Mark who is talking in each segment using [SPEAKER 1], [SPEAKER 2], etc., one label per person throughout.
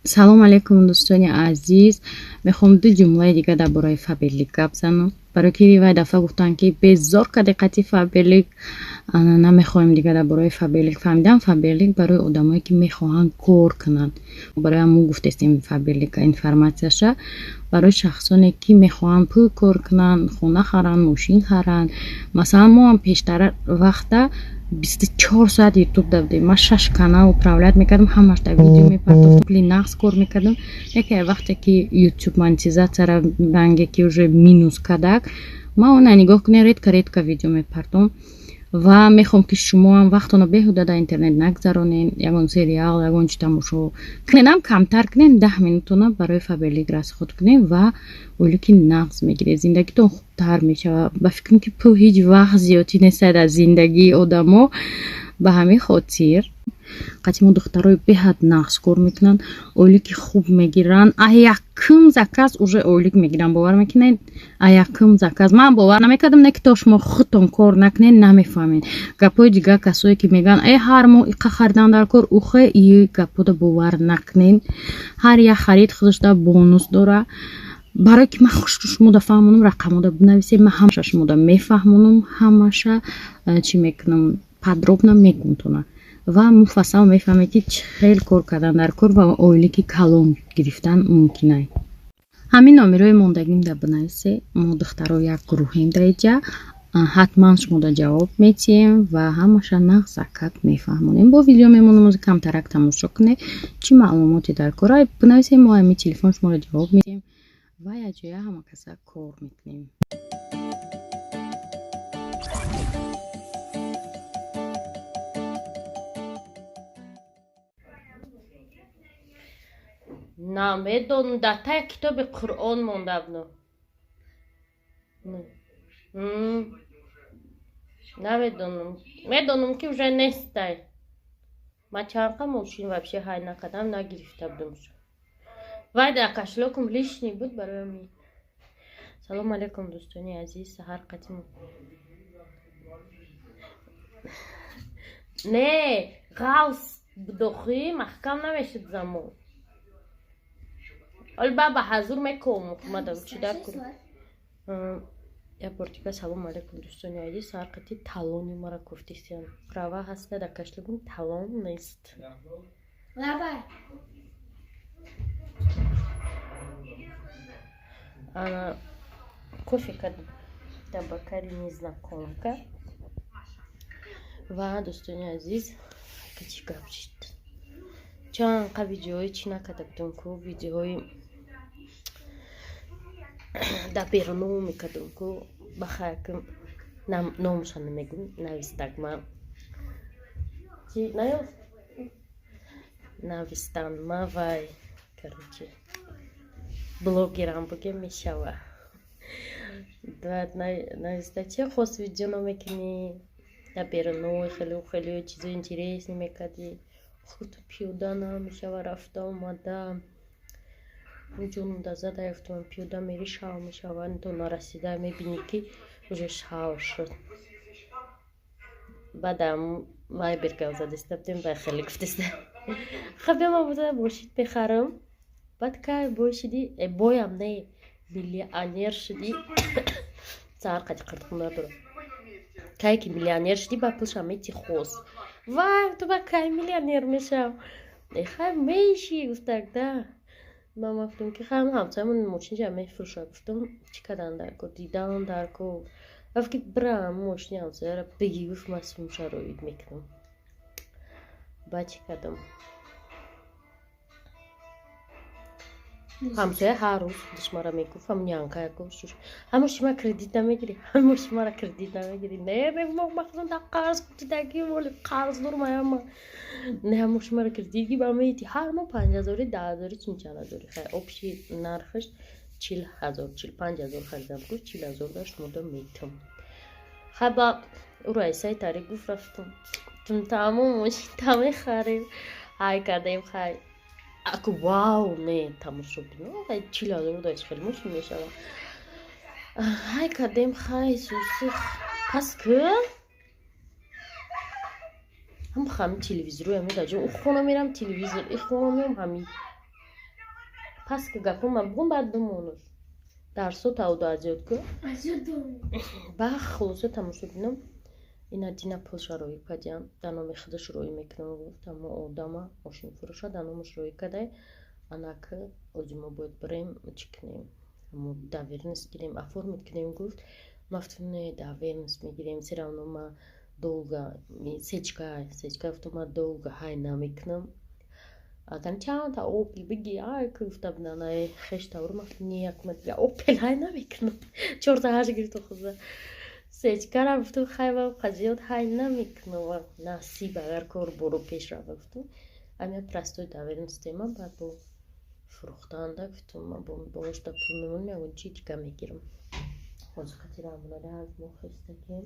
[SPEAKER 1] Салом алейкум, дӯстони азиз. Мехоҳам ду ҷумлаи дига дар бораи Фаберлик гап занам, барои ки вай дафъа гуфтанд, ки безор кади қати Фаберлик, намехоҳем дига дар бораи Фаберлик. Фаҳмидам, Фаберлик барои одамое, ки мехоҳанд кор кунанд. Барои ҳамун гуфтестем, Фаберлика информатсияша барои шахсоне, ки мехоҳанд пул кор кунанд, хона харанд, мошин харанд. Масалан, мо ҳам пештара вақта 24 соат Ютуб да будем. Ман шаш канал управлять мекардам, ҳамаш дар видео мепартофтам, пули нағз кор мекардам. Яке вақте ки Ютуб монетизатсияра ранге ки уже минус кардак, ман она нигоҳ кунем, редко редко видео мепартом. Ва мехоҳам, ки шумоам вақтона беҳуда дар интернет нагзаронен, ягон сериал, ягон чи тамошо куненам камтар кунен, 10 минутона барои Фаберлик расход кунем ва ойлики нағз мегиред, зиндагитон хубтар мешавад. Ба фикрам, ки пул ҳеҷ вақт зиёдтӣ нестад аз зиндагии одамо. Ба ҳамин хотир қати мо духтарои беҳад нағз кор мекунанд, ойлики хуб мегиранд. А якум заказ уже ойлик мегиранд, бовар мекунед? А якум заказ ман бовар намекардам, не ки то шумо худтон кор накунед, намефаҳмед. Гапҳои дигар касое, ки мегӯянд, э, ҳар моҳ иқа харидан дар кор, ухе и гапҳода бовар накунед. Ҳар як харид худашда бонус дора. Барое ки ман хушрӯ шумода фаҳмонам, рақамода бинависем, ман ҳамаша шумода мефаҳмонам, ҳамаша чӣ мекунам, подробно мегумтона ва муфассал мефаҳмед, ки чӣ хел кор кардан дар кор ва ойлики калон гирифтан мумкин ай. Ҳамин номерои мондагим да бинависе. Мо духтаро як гурӯҳем дар иҷа, ҳатман шумода ҷавоб метиҳем ва ҳамаша нағзакак мефаҳмонем. Бо видео мемонам, ози камтарак тамошо кунед, чӣ маълумоте дар кор, бинависем, мо ҳамин телефон шуморо ҷавоб медиҳем ва якҷоя ҳама каса кор мекунем.
[SPEAKER 2] Намедонам, дар таи китоби Қуръон мондабну. Намедонам, медонам, ки уже нестай. Ман чанд қа мошин вообще ҳай накардам, нагирифта будам. Вай дар кошелёкам лишний буд, барои ҳамин. Салому алейкум, дӯстони азиз. Саҳар қатим не ғавс будохӣ маҳкам намешуд замон. Оли ба ба ҳазур меком мадам чӣ дар кун. Як бор дига салому алейкум, дӯстони азиз. Саҳар қати талони мара гуфтистиям, права ҳаста, дар кошелёкам талон нест.
[SPEAKER 3] Лабай.
[SPEAKER 2] Ана кофе кардам дар бокали незнакомка. Ва дӯстони азиз, чӣ гап шид? Чанд қа видеоҳои чӣ накарда будам ку, видеоҳои дар беруно мекардам ку. Бахайр, номаша намегӯм, навистак ма чи наёфт, навистан ма вай, короче, блогерам бугем мешава. Нависта, чи хос видео намекунӣ дар беруно, хеле хеле чизои интересный мекардӣ. Худ пиёда намешава рафта омада. Ҷонум да зада ёфтам, пиёда мери, шав мешава, то нарасида мебинӣ, ки уже шав шуд. Баъдам вайбер гап задиста будем, бай хеле гуфтиста, хаб биё, ман буда бошид бихарам. Баъд кай бой шидӣ? Э, боям не, миллионер шудӣ. Саҳар қати қирдхунар дорам. Кай ки миллионер шудӣ, ба пулша мети хос. Вай, ту ба кай миллионер мешав? Э, хай меши, гуфтак да. Ман гуфтам, ки хай ҳамсоямон мошинша мефурӯшад. Гуфтам, чӣ кардан дар кор, дидан дар кор. Гуфт, ки бирам мошини ҳамсояро бигӣ. Гуфт, ман сумша роид мекунам. Баъд чӣ кардам? Ҳамсоя ҳар рӯз худаш мара мегуфт, ҳамун янкая гуфт, ҳамон шума кредит намегирӣ, ҳамон шумара кредит намегирӣ? Не, махзун да қарз кутидаги, моли қарз дурмаяма. Не, ҳамон шумара кредит ги ба мети ҳар моҳ 5 ҳазори, 10 ҳазори, чун чанд ҳазори. Хай, общий нархаш 40 ҳазор, 45 ҳазор харидам. Гуфт, 40 ҳазор да шумода метам. Хай, ба ӯ раисаи тари гуфт, рафтам, тамом мошин мехарем. Ҳай кардем, хай аку вау, не, тамошо бино, хай 40 ҳазор да хеле мошин мешава. Ҳай кардем, хай суси пас ки ҳам ҳами телевизору ҳами дар ҷо, у хона мерам, телевизор, и хона меом, ҳами. Пас ки гапума бугум баъд бимонуш. Дарсо тавду аз ёд ку. Ба хулоса тамошо бинам. Ина дина пулша роӣ кардиям. Дар номи худаш роӣ мекунам гуфт. Аммо одама мошинфурӯша дар номаш роӣ кардай. Анак ози мо бояд бирем чӣ кунем? Мо доверенность гирем, оформить кунем гуфт. Ма гуфтам не, доверенность мегирем, все равно ма долго сечка, сечка гуфтам ма долго ҳай намекунам. Агар чандта Опел биги, ай гуфта будан, ай хеш тавр ма гуфтам не, як ма дига Опел ҳай намекунам. Чорта ҳашт гирифту хуза. Сечкара гуфтам хай ва зиёд ҳай намекунам. Насиб агар кор боро пеш рава гуфтам. Ами простой доверенность ма баъд бо фурӯхтанда гуфтам ма болошда пул мемонам, ягон чи дига мегирам. Ҳозир қати Раҳмоналӣ аз мо хестагем.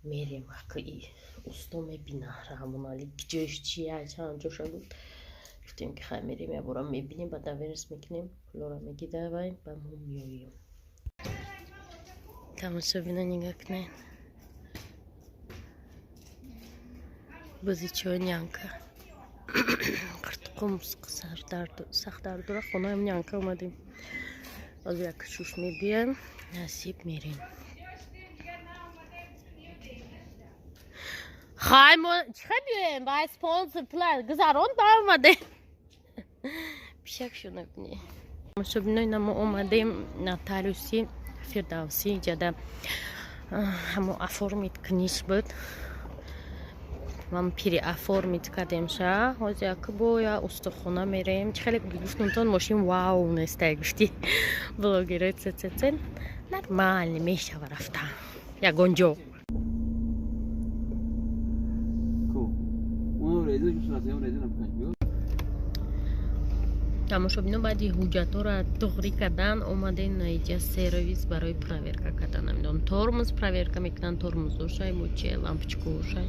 [SPEAKER 2] Мерем аки усто мебина Раҳмоналӣ ҷояш чия, чанд ҷоша гуфт. Гуфтем ки хай мерем якбора мебинем, баъд доверенность мекунем, пулора мегида вай, ба мо меоем. Тамошобино нигоҳ кунед. Бозичаҳои нянка. Қиртуқум сахт дард дора. Хонаам нянка омадем. Ҳозир як шуш мебиям, насиб мерем. Хай мо чӣ хай биёем? Вай спонсор план гузарон ба омадем. Пишак шуна бинӣ. Тамошобино ина мо омадем нотариуси Фирдавсӣ ҷада ҳамо оформить куниш буд. Ман переоформить кардем ша. Ҳозир як бо я устохона мерем. Чӣ хеле гуфтумтон мошин вау нестай гуфти блогерои ЦЦЦ. Нормально мешава рафта. Ягон ҷо. Тамошобино баъди ҳуҷҷатҳоро туғрӣ кардан омадем наиҷа сервис барои проверка кардан. Намедонам тормоз проверка мекунанд, тормозошай мо че лампочкаошай.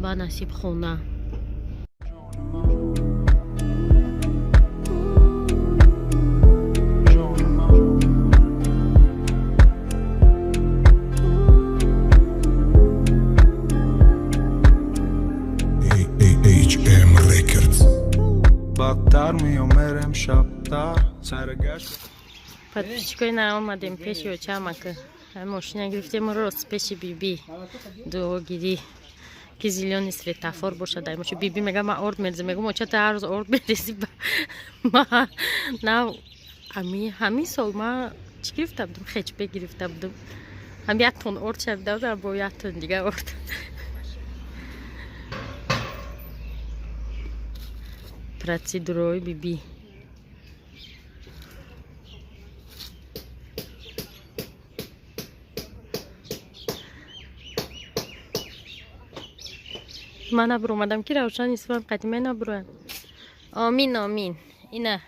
[SPEAKER 2] Ба насиб хона.
[SPEAKER 4] HM Records.
[SPEAKER 5] Бадтар меомерем шабтар саргашт.
[SPEAKER 2] Подписчикои на омадем пеши очамака. Мошина гирифтем рост пеши биби. Дуогирӣ. Ки зелёный светофор бошад. Ай моши биби мега ма орд мерезам. Мегум оча та ҳар рӯз орд мерези. Ма на ами ҳамин сол ма чӣ гирифта будам? Хечбе гирифта будам. Ҳам як тон орд шавида будам, бо як тон дига орд. Процедураи биби. Ман набуромадам ки Равшан Исфанд қадиме набурояд. Омин, омин. Ина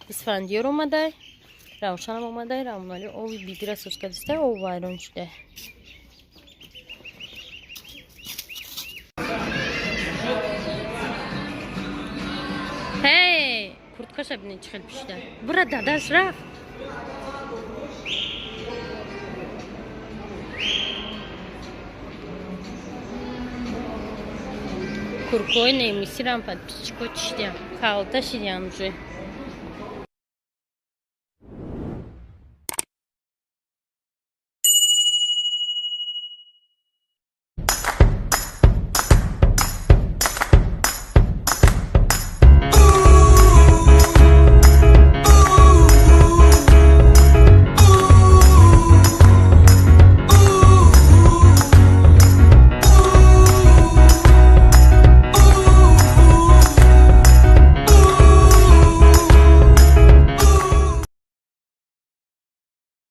[SPEAKER 2] Исфандиёр омадай, Равшанам омадай, Рамоналӣ ови бибира соз кардистай, ов вайрон шудай. Ҳей, курткаша бинед чӣ хел пӯшида. Бура дадаш рафт. Куркои немисирам подписчико чишидям. Калта шидям уже.